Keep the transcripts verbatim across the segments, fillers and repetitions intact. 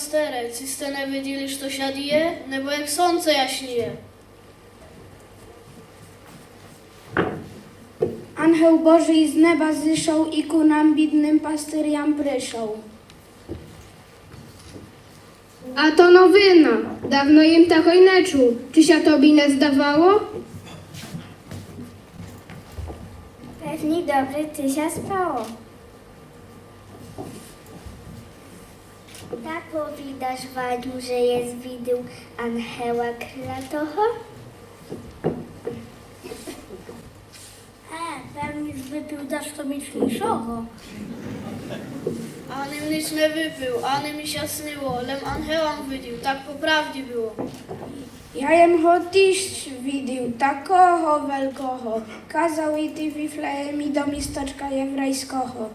пастыре, ци сте не виділи, што ся діє, небо як сонце ясніє? Ангел Божий з неба зышов і ку нам, бідным пастырям, прышов. А то новина. Давно єм такой не чув. Чи ся тобі не здавало? Певні добре ци ся спало. Та повідаш, Вадю, же єс виділ ангела крылатого? Е, певні єс выпіл дашто міцнійшого. Ани єм ніч не выпіл, ани мі ся сніло, лем ангела єм виділ, так по правді было. Я єм го тіж виділ, такого велького, казал іти в Вифлеєм і до місточка єврейского.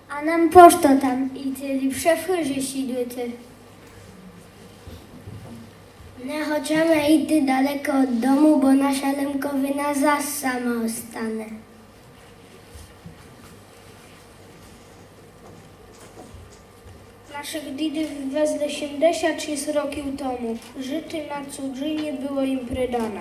А нам пошто там іти, ліпше в хыжі сідити. Не хочеме іти далеко од дому, бо наша Лемковина зас сама остане. Нашых дідів вывезли сімдесят шіст років тому. Жыти на цудзині было ім придане.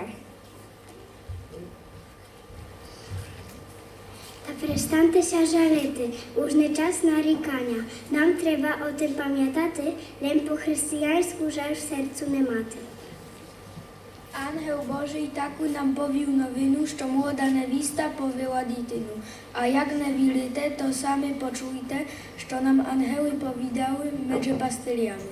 Та перестанте ся жалити, уж не час наріканя. Нам треба о тым памятати, лем по християньску жаль в серцу не мати. Ангел Божий таку нам повіл новину, што молода невіста повила дітину. А як не вірите, то самі почуйте, што нам ангелы повідали меджі пастырями.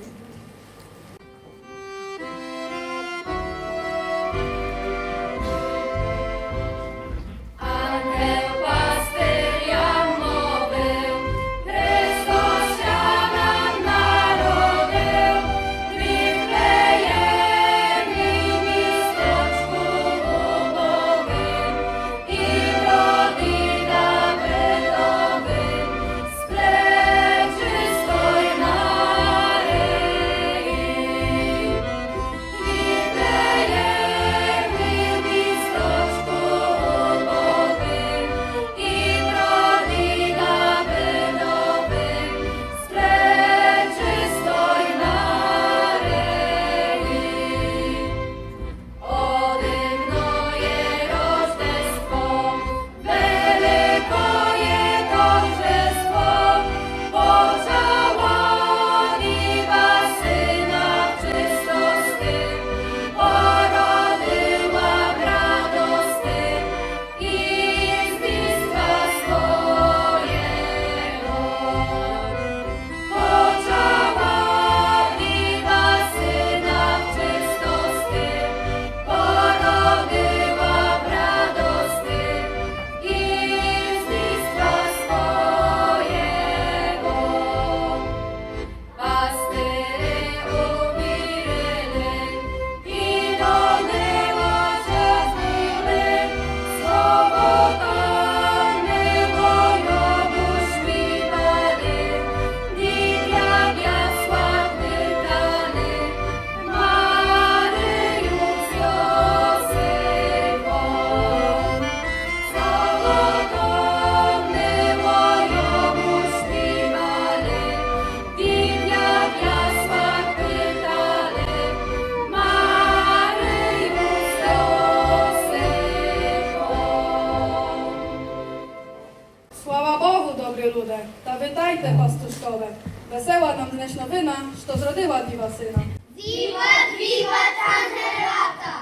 Слава Богу, добрі люде, та витайте, пастушкове. Весела нам днесь новина, што зродила Діва сина. Віват, віват, ангелята!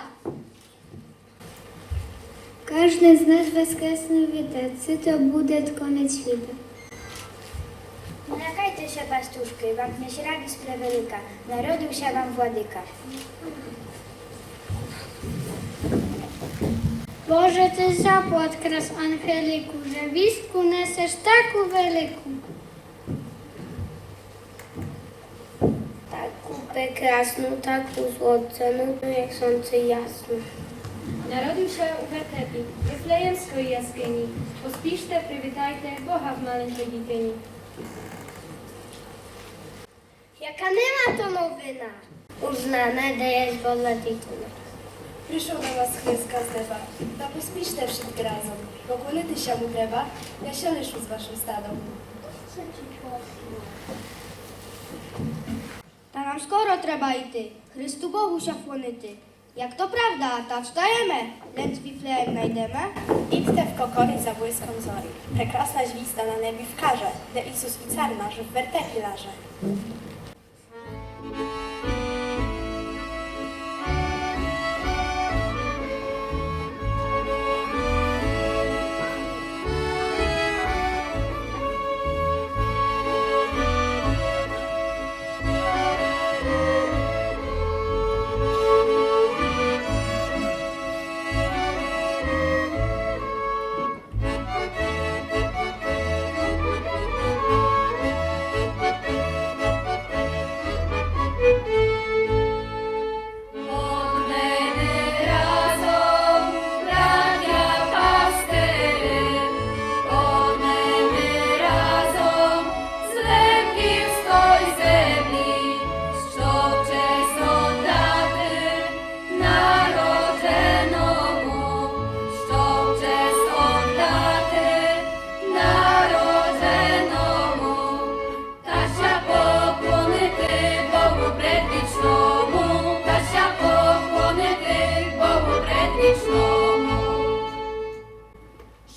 Каждый з нас воскресне в біді, ци то буде конець світа. Не лякайте ся, пастушкы, вам днесь радіст превелика, народил ся вам владика. Боже, ти заплат, крас ангелику, же вістку несеш таку велику. Таку прекрасну, таку злоценну, як сонце ясне. Народил ся у вертепі, в Вифлеємской яскыні. Поспіште, привитайте Бога в маленькой дітині. Яка мила то новина! Уж знаме, де єст Божа дітина. Пришов до вас Христ з неба, та поспіште вшыткі разом, бо клонити ся му треба, я ся лишу з вашым стадом. Та нам скоро треба йти, Христу Богу ся клонити. Як то правда, та встаєме, лем Вифлеєм найдеме. Ідте в кокорі за блиском зорі. Прекрасна звізда на небі вкаже, де Ісус і Цар наш в вертепі лаже.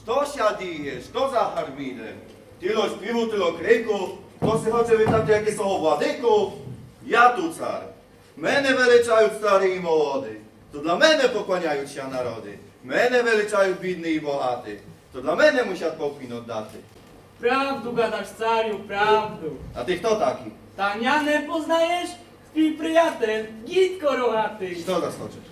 Што ся діє? Што за гарміде? Тыло співу, тыло крику, хто си хоче витати, якы сього владыку? Я ту цар. Мене величають стары і молоды, то для мене поклоняють ся народы. Мене величають бідны і богаты, то для мене мусять поклін оддати. Правду гадаш, царю, правду. А ты хто такій? Та ня не познаєш? Твій приятель, дідко рогатый. Што зас хочеш?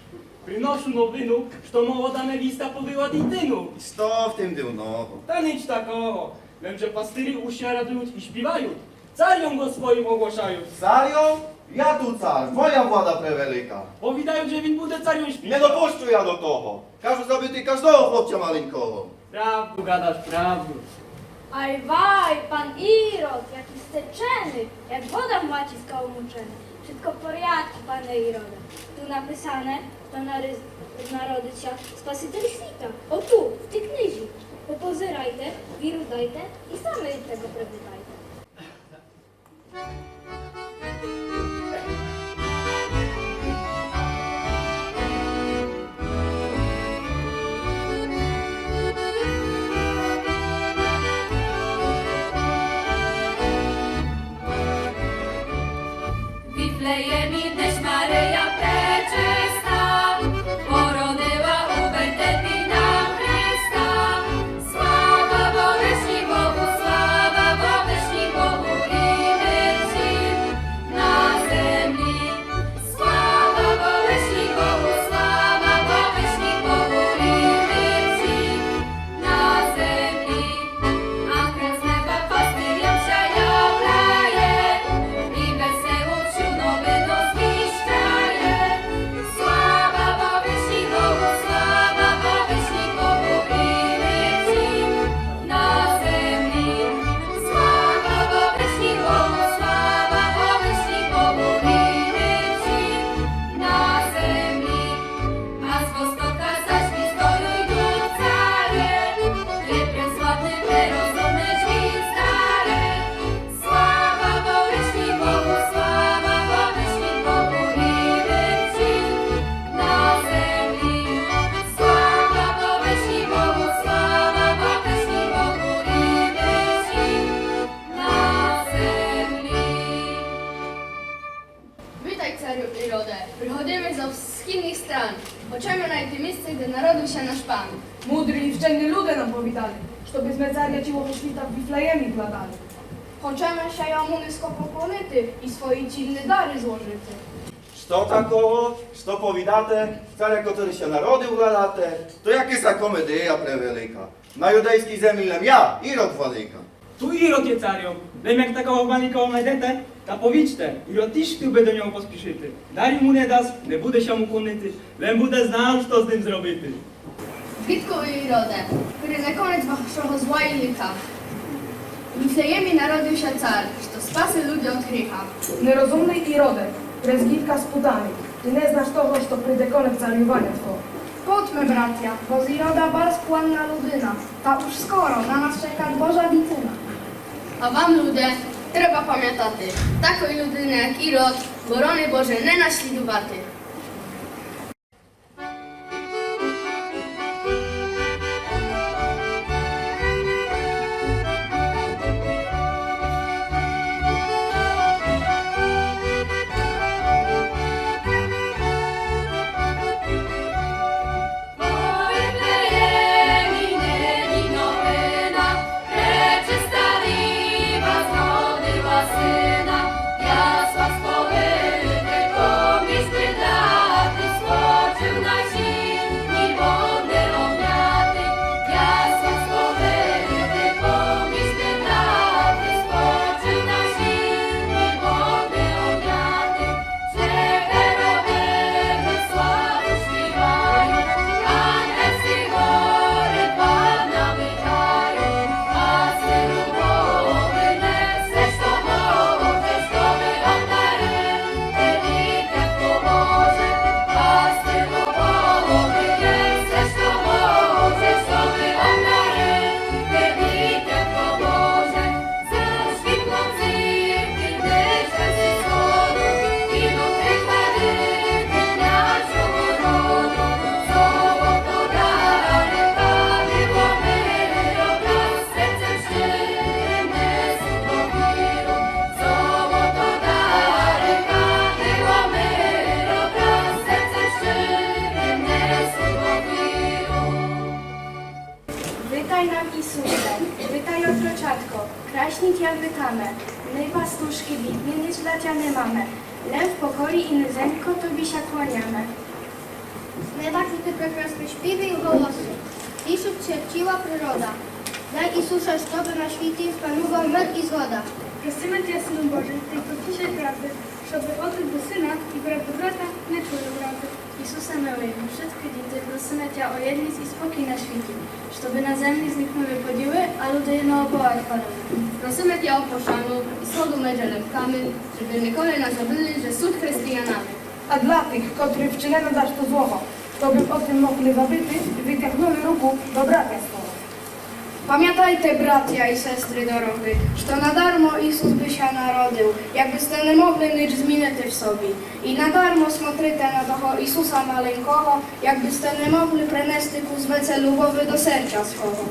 Приношу новину, што молода невіста побила дітину. І што в тым дивного? Та ніч такого. Лем же пастырі уж ся радують і співають. Царьом го своім оглашають. Царьом? Я ту цар, моя влада превелика. Повідають, же він буде царьом світа. Не допущу я до того. Кажу забити каждого хлопця маленького. Правду гадаш, правду. Ай вай, пан Ірод, якій сте вченый, як вода в маці скалмучена. Вшытко в порядку, пане Іроде. Ту написане, што нари-, народить ся Спаситель світа. Оту, в тій книзі. Попозирайте, віру дайте і самі від того привитайте. Вітай, царю Іроде, приходиме зо всхідных стран. Хочеме найти місце, де народив ся наш пан. Мудры і вчены люде нам повідали, што бы зме царя цілого світа в Вифлеємі гладали. Хочеме ся йому низько поклонити і свої цінны дары зложити. Што такого? Што повідате? Царя, котрый ся народив, гладате? То якыса комедия превелика. На юдейскій землі лем я, Ірод владыка. Ту Ірод є царьом. Лем як такого маленького найдете, та повічте, Ірод тіж хтів бы до нього поспішити. Дарів му не даст, не буде ся му клонити, лем буде знав, што з ним зробити. Гидкый Іроде, котрый не конець вашого зла і лиха. В Вифлеємі народив ся цар, што спаси люди од гріха. Нерозумный Іроде, през гидка спутаный. И не знаш того, што приде конец царюваня твого. Подме, братя, бо з Ирода барз планна людина, та уж скоро на нас чека Божа дитина. А вам, люде, треба памятати, такой людины, як Ирод, борони Боже, не наслідувати. Витай нам, Исусе, витай, отрочатко, красні тя витаме. Мы, пастушкы бідны, ніч для тя не маме, лем в покорі и низенько тобі ся кланяме. З неба чути прекрасны шпівы и голосы, тішыт ся ціла природа. Дай, Исусе, щобы на світі спанував мир и згода. Просиме тя, Сыну Божий, ты, хто пишеш правды, щобы отець до сына и брат до брата не чули образы. Исусе милый, мы вшыткы діти просиме тя о єдность и спокій на світі, щобы на землі зникнули поділы, а люде єдного Бога хвалили. Просиме тя о пошану и згоду медже лемками, щобы николи не забыли, же сут християнами. А для тых, котры вчинили дашто злого, щобы о тым могли забыти, вытягнули руку до брата свого. Памятайте, братя и сестры дорогы, што надармо Исус бы ся народив, якбы сте не могли нич змінити в собі. И надармо смотрите на того Исуса маленького, якбы сте не могли принести кус веце любови до серця свого.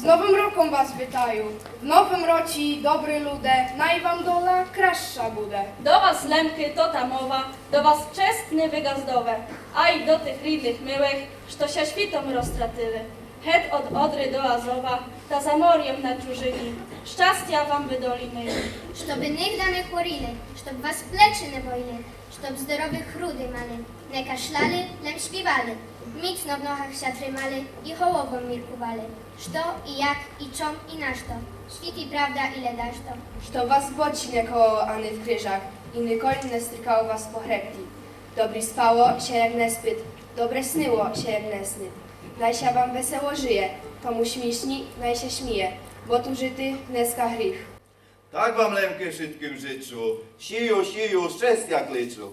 Новым роком вас витаю. В новым році, добры люде, най вам доля красша буде. До вас, Лемкы, то та мова, до вас, честны вы ґаздове, ай до тых рідных, милых, што ся світом розтратили. Гет од Одры до Азова, та за морьом на чужыні, щастя вам выдоліны. Штобы нигда не хворіли, штобы вас плечы не боліли, штобы здоровы груды мали, не кашляли, лем співали, міцно в ногах ся тримали і головом міркували, што і як, і чом, і на што, світ і правда, і ледашто. Што вас бочі не кололо ани в крижах, і николи не стрикало вас по хребті. Добрі спало ся, як не спит, добре снило ся, як не снит. Най ся вам весело жиє, тому смішні, най ся сміє, бо тужыти днеска гріх. Так вам, Лемкы, вшыткым жычу, сію, сію, щестя кличу.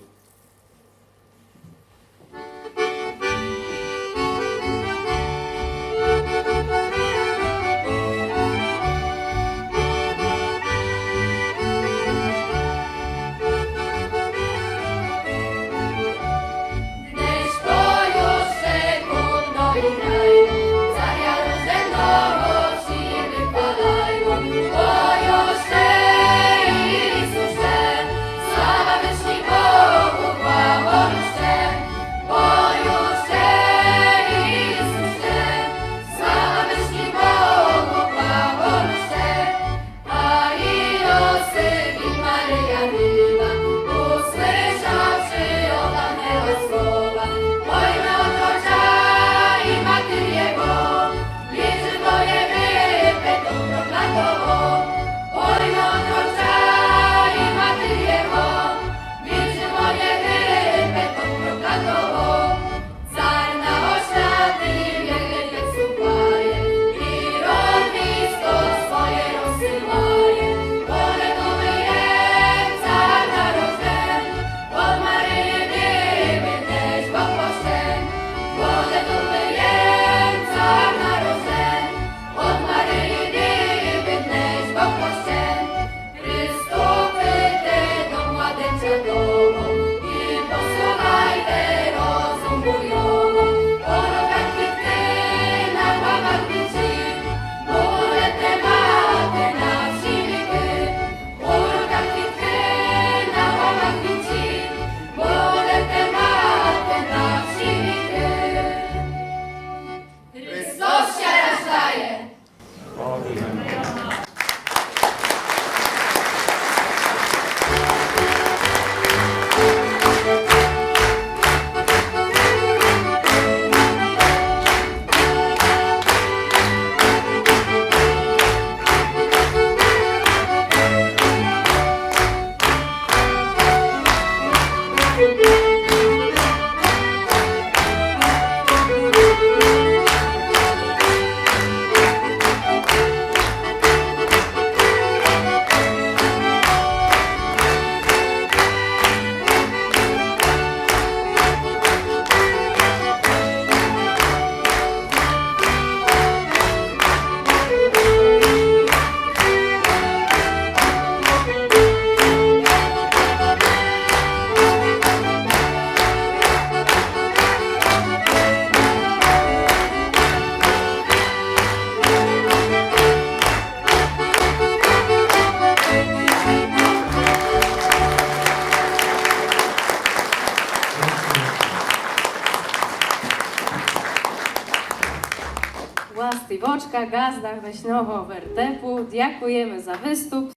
Ластівочка, ґазда днешнього вертепу, дякуєме за выступ.